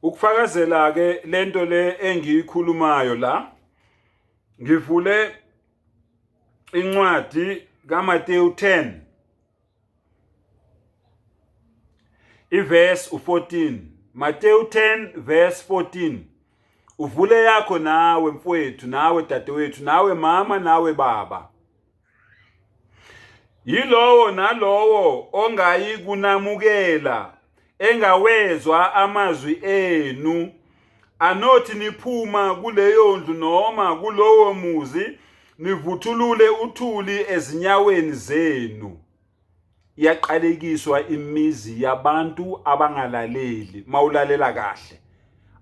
Ukufakazela ke lento le engiyikhulumayo la, ngivule incwadi kaMateyu 10 iverse u14, Mateyu 10 verse 14. Uvule yakho nawe mfowethu, nawe dadewethu, nawe mama, nawe baba. Yilowo nalowo ongayi kunamukela engawezwa amazwi enu, anothi niphuma kuleyo ndlu noma kulowo muzi, nivuthulule uthuli ezinyaweni zenu. Iyaqalekiswa imizi yabantu abangalaleli. Mawulalela kahle,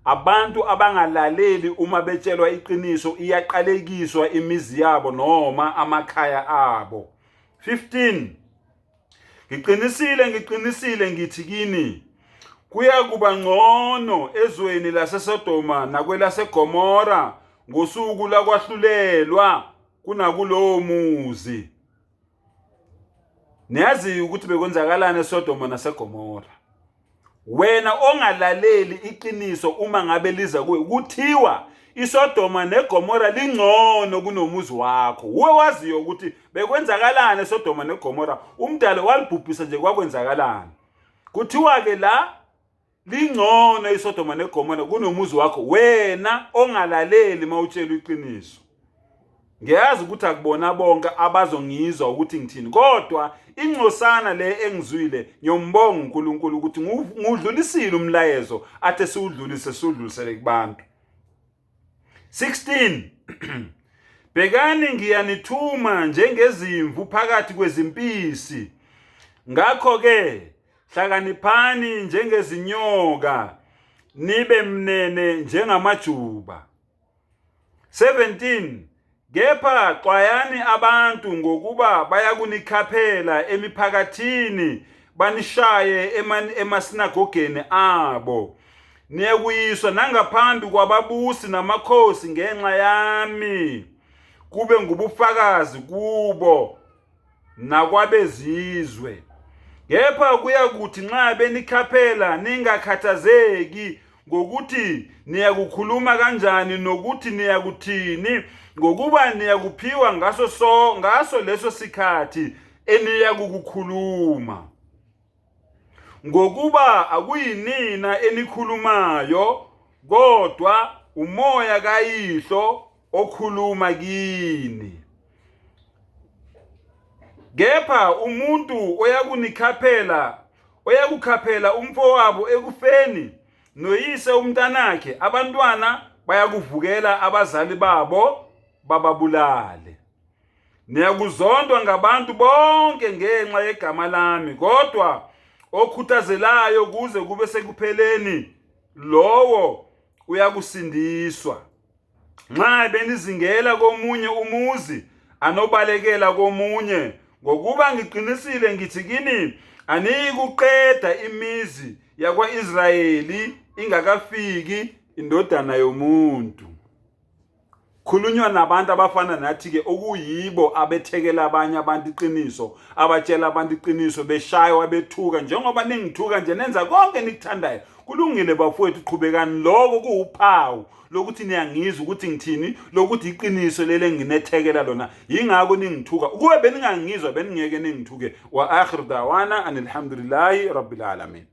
abantu abangalaleli uma betshelwa iqiniso, iyaqalekiswa imizi yabo noma amakhaya abo. 15 Ngiqinisile, ngiqinisile ngithi kini, kuya kuba ngcono ezweni laseSodoma nakwelaseGomora ngosuku lakwahlulelwa kunakulowo muzi. Niyazi ukuthi bekwenzakalani eSodoma naseGomora. Wena ongalaleli iqiniso uma ngabe liza kuwe, kuthiwa iSodoma neGomora lingcono kunomuzi wakho. Uwe waziyo ukuthi bekwenzakalani eSodoma neGomora, umdalo walibhubhisa nje, kwakwenzakalani. Kuthiwa ke la lingcono iSodoma neGomora kunomuzi wakho, wena ongalaleli mawutshelwa iqiniso. Ngiyazi ukuthi akubona bonke abazongizwa ukuthi ngithini, kodwa ingcosana le engizwile, ngiyombonga uNkulunkulu ukuthi ngudlulisile umlayezo athe siwudlulise, siwudlulisele kubantu. 16 Bhekani, ngiyanithuma njengezimvu phakathi kwezimpisi, ngakho-ke hlakaniphani njengezinyoka, nibe mnene njengamajuba. 17 Kepha xwayani abantu, ngokuba bayakunikhaphela emiphakathini, banishaye emasinagogeni abo. Niyakuyiswa nangaphambi kwababusi namakhosi ngenxa yami, kube ngubufakazi kubo nakwabezizwe. Kepha kuyakuthi nxa benikhaphela, ningakhathazeki ngokuthi niyakukhuluma kanjani nokuthi niyakuthini, ngokuba niyakuphiwa ngaso so ngaso leso sikhathi eniyakukukhuluma. Ngokuba akuyinina enikhulumayo, kodwa umoya kaYihlo okhuluma kini. Kepha umuntu oyakunikhaphela, oyakukhaphela umfowabo ekufeni, noyise umntanakhe, abantwana bayakuvukela abazali babo bababulale. Niyakuzondwa ngabantu bonke ngenxa yegama lami, kodwa okhuthazelayo kuze kube sekupheleni, lowo uyakusindiswa. Nxa benizingela komunye umuzi, anobalekela komunye, ngokuba ngiqinisile ngithi kini, aniyikuqeda imizi yakwa-Israyeli ingakafiki iNdodana yomuntu. Khulunywa nabantu abafana nathi-ke, okuyibo abethekela abanye abantu iqiniso, abatshela abantu iqiniso, beshaywa, bethuka, njengoba ningithuka nje, nenza konke enikuthandayo. Kulungile bafowethu, qhubekani, lokho kuwuphawu lokuthi niyangizwa ukuthi ngithini, lokuthi iqiniso leli enginethekela lona, yingakho ningithuka. Ukube beningangizwa beningeke ningithuke. Wa akhir dawana anilhamdulillahi rabbil alamin.